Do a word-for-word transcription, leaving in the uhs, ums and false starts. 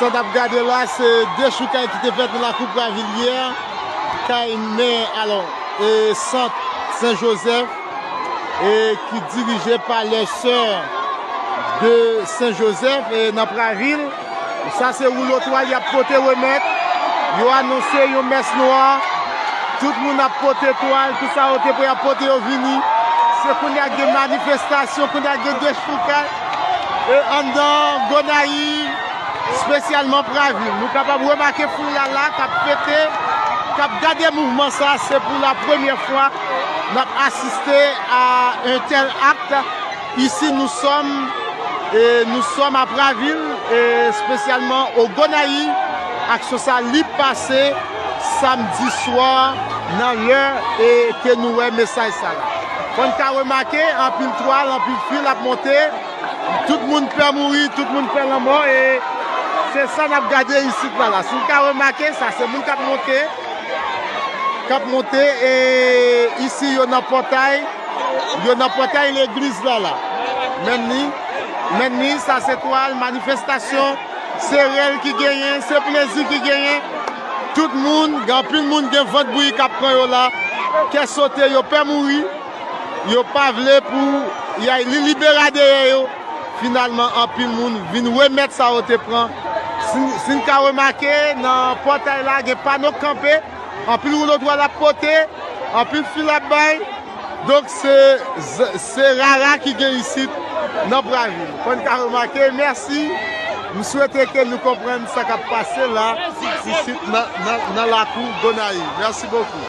Sa n ap gade la, se dechoukay ki te fèt nan lakou Pravil yè, kay mè, alò, e sant Sen Jozèf, e ki dirije pa lè sè de Sen Jozèf, e nan Pravil. Sa se woulo twal y ap pote remèt. Yo anonse yon mès nwa. Tout moun ap pote twal, tout sa yo te pre ap pote yo vini. Se kounye a gen manifestasyon, kounye a gen dechoukay. E anndan Gonayiv, espesyalman Pravil. Nou kapab remake foul la la k ap fete, k ap gade mouvman sa. Se pou la premyè fwa n ap asiste a un tel acte. Ici nous sommes, e nou sòm a Pravil, e espesyalman o Gonayiv. Aksyon sa li pase samdi swa nan lè e ke nou wè mesaj sa la. Fò n ka remake, anpil twal, anpil fil ap monte. Tout moun pè mouri, tout moun pè lanmò, e se sa n ap gade isit la la. Si n ka remake, sa se moun k ap monte, k ap monte, e isi yo nan pòtay, yo nan pòtay legliz la la. Men ni, men ni, sa se twal, manifestasyon, se rèl ki genyen, se plezi ki genyen. Tout moun, gen anpil moun gen vant bouyi k ap pran yo la, kè sote, yo pè mouri. Yo pa vle pou y ay li libera dèyè yo. Finalman, anpil moun vin remèt sa yo te pran. Si, si n ka remake, nan pòtay la, gen pano kanpe, anpil woulo twal ap pote, anpil fil ap bay. Donk, se, se rara ki gen isit nan Pravil. Fò n ka remake, mèsi. M swete ke nou konprann sa k ap pase la, isit nan, nan, nan lakou Gonayiv. Mèsi bokou.